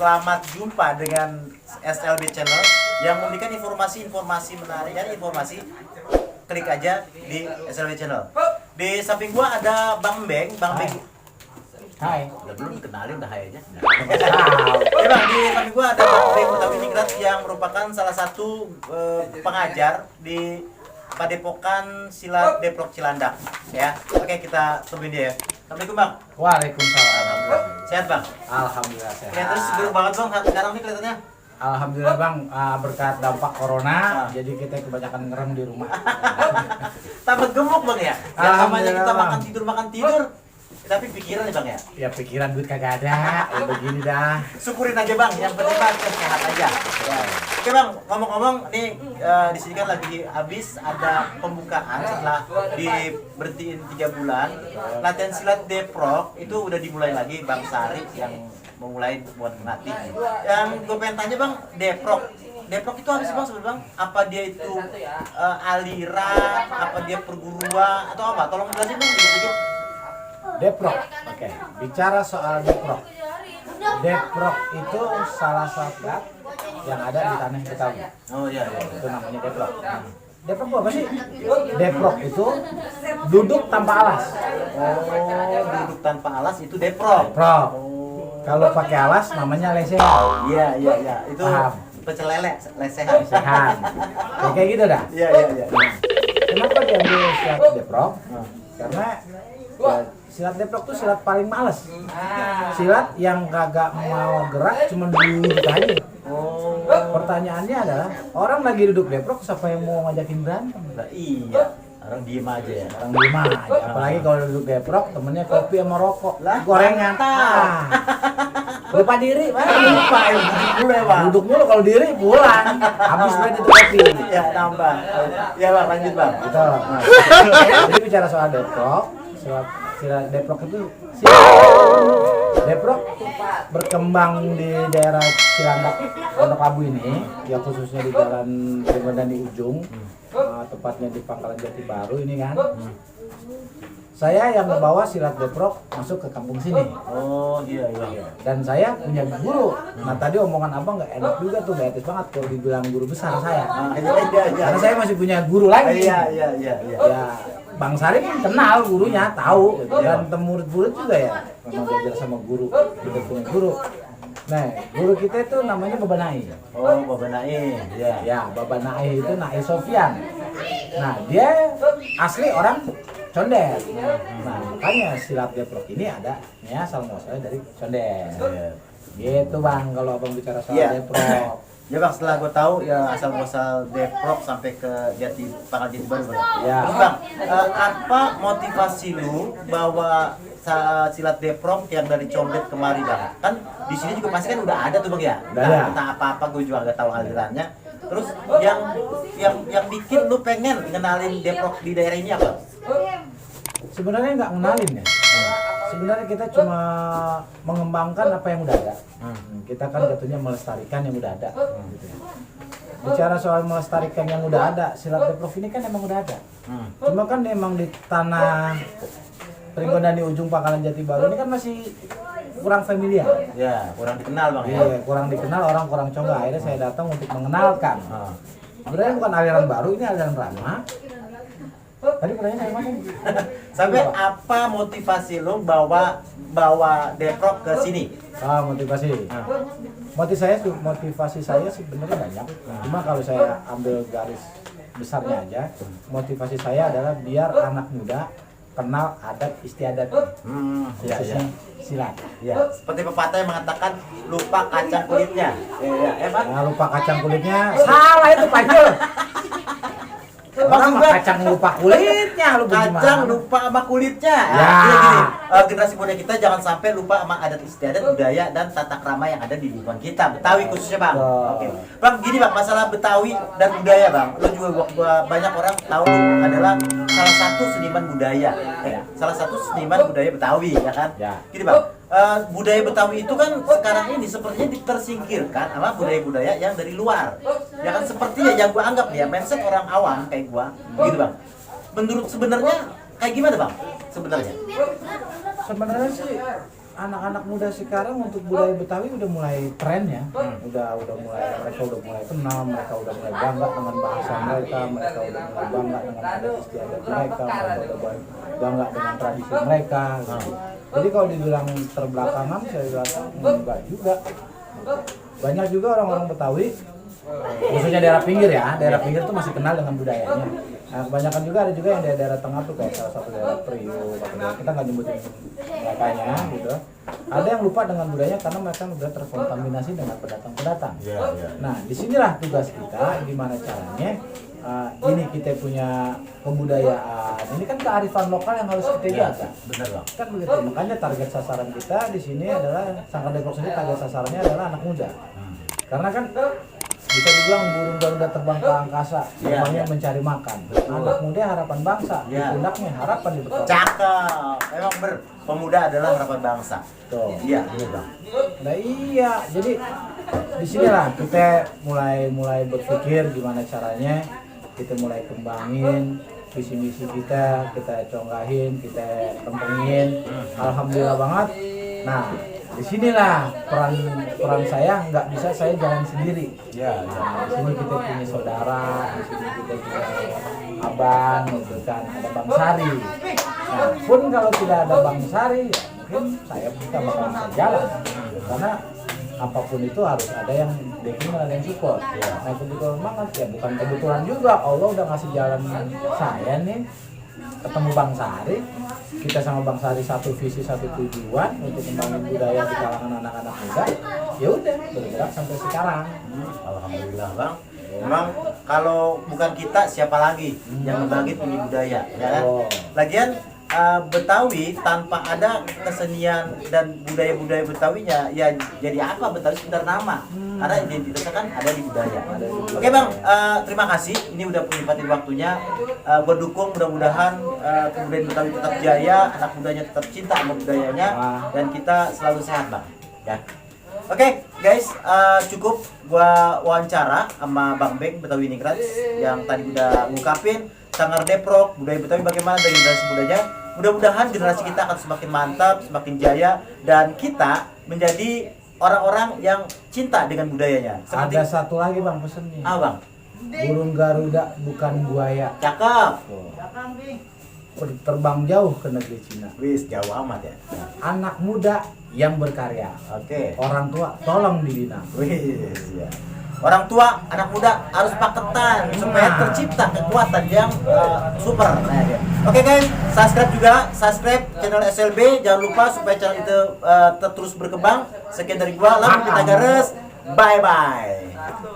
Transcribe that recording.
Selamat jumpa dengan SLB Channel yang memberikan informasi-informasi menarik dan informasi. Klik aja di SLB Channel. Di samping gua ada Bang Beng. Hai. Udah belum kenalin udah hai aja. Bang, di samping gua ada Bang Beng Betawi Ningrat yang merupakan salah satu pengajar di Padepokan Silat Deprok Cilandak ya. Oke, kita tungguin dia ya. Assalamualaikum Bang. Waalaikumsalam. Alhamdulillah. Sehat Bang? Alhamdulillah sehat. Kelihatan seger banget Bang sekarang nih kelihatannya. Alhamdulillah Bang, berkat dampak corona, jadi kita kebanyakan ngerem di rumah. Tambah gemuk Bang ya? Yang namanya kita Bang. makan tidur. Tapi pikiran nih Bang ya? Ya pikiran duit kagak ada, ya begini dah. Syukurin aja Bang, yang penting Bang sehat aja. Ya. Oke Bang, ngomong-ngomong nih di sini kan lagi habis ada pembukaan setelah diberhentiin 3 bulan. Latihan silat Deprok itu udah dimulai lagi Bang Sari yang memulai buat ngelatih. Yang gue pengen tanya Bang, Deprok itu apa sih Bang sebenarnya Bang? Apa dia itu aliran, apa dia perguruan atau apa? Tolong jelasin Bang dikit-dikit. Deprok, oke. Bicara soal Deprok. Deprok itu salah satu yang ada di tanah Betawi. Oh iya. Itu namanya Deprok. Deprok itu apa sih? Deprok itu duduk tanpa alas. Oh, duduk tanpa alas itu Deprok. Deprok. Oh. Kalau pakai alas namanya lesehan. Iya. Itu Paham. pecel lele, lesehan. Lesehan. Kayak gitu dah. Iya. Kenapa diambil silat Deprok? Karena ya, silat Deprok tuh silat paling males. Silat yang kagak mau gerak cuma duduk aja. Oh. Pertanyaannya adalah orang lagi duduk Deprok siapa yang mau ngajakin berantem? Nah, iya. Orang diem aja ya. Orang diem aja. Apalagi kalau duduk Deprok temennya kopi sama rokok, Lah, gorengan. mantap. Lupa diri, Bang. Lupa ya, duduk dulu ya Bang. Duduk mulu kalau diri pulang. Habis berarti itu kopi. Ya, nambah. Ya Bang, lanjut Bang. Gitu. Jadi bicara soal Deprok, silat Deprok itu Deprok berkembang di daerah Cilandak Pondok Labu ini, ya khususnya di Jalan Pringgodan di ujung, tepatnya di Pangkalan Jati Baru ini kan. Saya yang membawa silat Deprok masuk ke kampung sini. Oh, iya. Dan saya punya guru. Nah tadi omongan abang nggak enak juga tuh, nggak etis banget kalau dibilang guru besar saya. Iya. Karena saya masih punya guru lagi. Iya. Ya Bang Sari kan kenal gurunya, tahu gitu. Dan murid-murid juga ya memang belajar sama guru, kita punya guru. Nah, guru kita itu namanya Baba Nai. Oh, Baba Nai. Iya. Ya, Baba Nai itu Nai Sofyan. Nah, dia asli orang Condet. Nah, makanya silat Deprok ini ada ya asal muasalnya dari Condet. Gitu Bang, kalau abang bicara soal Deprok. Ya Bang, setelah gue tahu ya asal muasal Deprok sampai ke Pangkalan Jati Baru Bang. Ya. Terus Bang, apa motivasi lu bawa silat Deprok yang dari Condet kemari Bang? Kan di sini juga pasti kan udah ada tuh Bang ya. Entah apa-apa gue juga nggak tahu alirannya. Terus yang bikin lu pengen ngenalin Deprok di daerah ini apa? Sebenarnya nggak ngenalin ya. Sebenarnya kita cuma mengembangkan apa yang udah ada. Kita kan jatuhnya melestarikan yang udah ada. Gitu ya. Bicara soal melestarikan yang udah ada, silat Deprok ini kan emang udah ada. Cuma kan emang di tanah Pringgodan di ujung Pangkalan Jati Baru ini kan masih kurang familiar. Ya, kurang dikenal Bang ya. Iya, kurang dikenal, orang kurang coba. Akhirnya saya datang untuk mengenalkan. Sebenarnya bukan aliran baru, ini aliran lama. Tadi pertanyaan yang mana? Sampai apa motivasi lu bawa Deprok ke sini? Motivasi saya sebenarnya banyak. Cuma kalau saya ambil garis besarnya aja, motivasi saya adalah biar anak muda kenal adat istiadat, khususnya silat. Ya, seperti pepatah yang mengatakan lupa kacang kulitnya. Nah, lupa kacang kulitnya, salah itu Panjul. Orang mah kacang lupa kulitnya, lu Kacang bagaimana? lupa sama kulitnya. Ya. Gini, generasi muda kita jangan sampai lupa sama adat istiadat, budaya dan tata krama yang ada di lingkungan kita. Betawi khususnya Bang. Oke. Bang, gini Bang, masalah Betawi dan budaya Bang. Lu juga banyak orang tahu lu adalah salah satu seniman budaya. Salah satu seniman budaya Betawi, ya kan? Ya. Gini Bang, budaya Betawi itu kan sekarang ini sepertinya tersingkirkan sama budaya-budaya yang dari luar. Ya kan sepertinya yang gua anggap ya mindset orang awam kayak gua, gitu Bang. Menurut sebenarnya kayak gimana Bang? Sebenarnya Sebenarnya sih anak-anak muda sekarang untuk budaya Betawi udah mulai tren ya. Udah mulai mereka udah mulai kenal, mereka udah mulai bangga dengan bahasa mereka udah mulai bangga dengan adat istiadat mereka udah mulai bangga dengan tradisi mereka. Gitu. Jadi kalau dibilang terbelakangan, saya rasa enggak juga. Banyak juga orang-orang Betawi, khususnya daerah pinggir ya, daerah pinggir tuh masih kenal dengan budayanya. Nah, kebanyakan juga ada juga yang daerah tengah tuh kayak salah satu daerah Priok, kita nggak nyebutin merekanya gitu. Ada yang lupa dengan budayanya karena mereka udah terkontaminasi dengan pendatang-pendatang. Nah, disinilah tugas kita, gimana caranya ini kita punya kebudayaan, ini kan kearifan lokal yang harus kita jaga. Benar bang. Kan begitu, makanya target sasaran kita di sini adalah Sanggar Depok sendiri, target sasarannya adalah anak muda. Karena kan bisa dibilang burung Garuda terbang ke angkasa, terbangnya mencari makan. Anak muda harapan bangsa, di pundaknya harapan di Betawi. Cakep, memang pemuda adalah harapan bangsa. Tuh. Iya, benar bang. Nah iya, jadi disinilah kita mulai berpikir gimana caranya kita mulai kembangin visi misi kita congkahin, kita kembangin. Alhamdulillah banget. Nah, disinilah peran saya, nggak bisa saya jalan sendiri. Nah, di sini kita punya saudara, di sini kita punya abang, gitu kan, ada Bang Sari. Nah, pun kalau tidak ada Bang Sari, ya mungkin saya kita bakal bisa jalan. Karena apapun itu harus ada yang backing, ada yang support. Nah, kebetulan banget ya, bukan kebetulan juga, Allah udah ngasih jalan saya nih ketemu Bang Sari. Kita sama Bang Sari satu visi, satu tujuan untuk membangun budaya di kalangan anak-anak muda. Ya udah bergerak sampai sekarang. Alhamdulillah bang. Memang kalau bukan kita siapa lagi yang membagi punya budaya, ya kan? Lagian Betawi tanpa ada kesenian dan budaya-budaya Betawinya, ya jadi apa Betawi sekedar nama? Karena identitasnya kan ada di budaya. Oke bang, terima kasih. Ini udah menyempatin waktunya. Gue dukung, mudah-mudahan kebudayaan Betawi tetap jaya, anak mudanya tetap cinta sama budayanya, dan kita selalu sehat bang. Ya. Oke guys, cukup gua wawancara sama Bang Beng Betawi Ningrat yang tadi udah ngungkapin Sanggar Depok, budaya Betawi bagaimana dari generasi budaya. Mudah-mudahan generasi kita akan semakin mantap, semakin jaya, dan kita menjadi orang-orang yang cinta dengan budayanya. Ada satu lagi Bang pesennya. Bang? Burung Garuda bukan buaya. Cakep. Terbang jauh ke negeri Cina. Wis, jauh amat ya. Anak muda yang berkarya. Oke. Orang tua tolong dibina. Wis, ya. Orang tua, anak muda harus paketan supaya tercipta kekuatan yang super. Nah, ya. Oke guys, subscribe channel SLB. Jangan lupa supaya channel itu terus berkembang. Sekian dari gua, Lam Pita Gares. Bye bye.